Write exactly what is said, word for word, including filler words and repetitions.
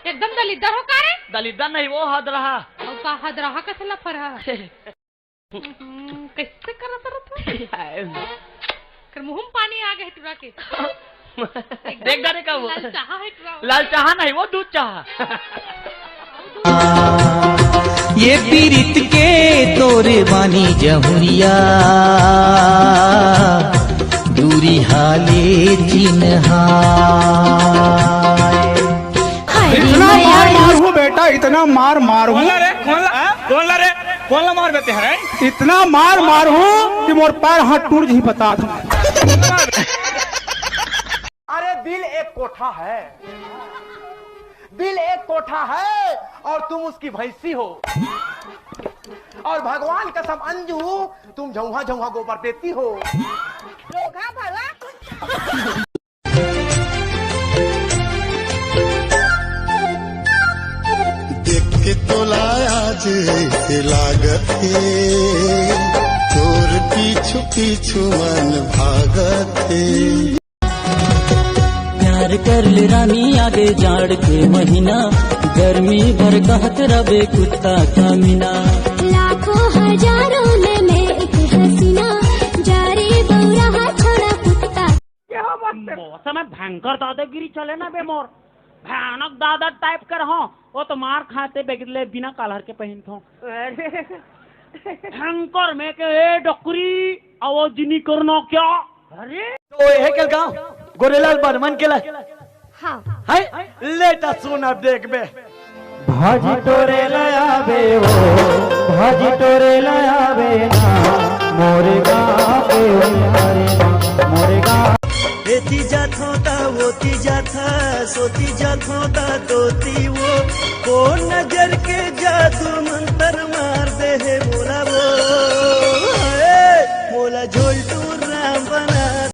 एकदम दलिद्दर हो का रे? दलिद्दर नहीं, वो हदरहा। अउ का हदरहा कथे लफरहा? हम्म, कैसे करत रहा तू? कर मुंह में पानी आ गए टुरा के। एकदम देख डारे का वो। लाल चाहा है टुरा। लाल चाहा नहीं, वो दूध चाहा। ये पीरित के तोरे बानी जहुरिया, दूरी हाले चिन्हाय। इतना मार मार हूँ बेटा, इतना मार मार हूँ। कौन ला रे? कौन ला? कौन ला रे? कौन ला मार देते हैं? इतना मार मार हूँ कि मोर पैर हाथ टूट जी बता दूं। अरे दिल एक कोठा है, दिल एक कोठा है और तुम उसकी भैंसी हो। और भगवान कसम अंजू, तुम झौहा झौहा गोबर देती हो। रोगा भला। देख के तोला आज ऐसे लागत हे, तोर पीछू पीछू मन भागत हे। प्यार कर ले रानी, आगे जाड़ के महीना, गर्मी भर कहत रबे कुत्ता कमीना। लाखों हजारों में मैं एक हसीना, जा रे बौरा छोड़ा कुत्ता। मौसम में भयंकर दादागिरी चले ना बे मोर, भयानक दादा टाइप कर हो। वो तो मार खाते बेगले बिना कालर के पहनत हो। भयंकर में के ए डोकरी, आवाज नहीं करना क्या? अरे तो ये कल गाँव गोरेलाल बर्मन के ला हाँ। है, ले ता सुन अब देख बे। भाजी टोरे लाया बे वो, भाजी टोरे लाया बे ना, मोरे गाँव के हरे ना, मोरे गाँव। एती जाथों ता ओती जाथा, सोती जाथों ता तोती वो, कोन नजर के जादू मन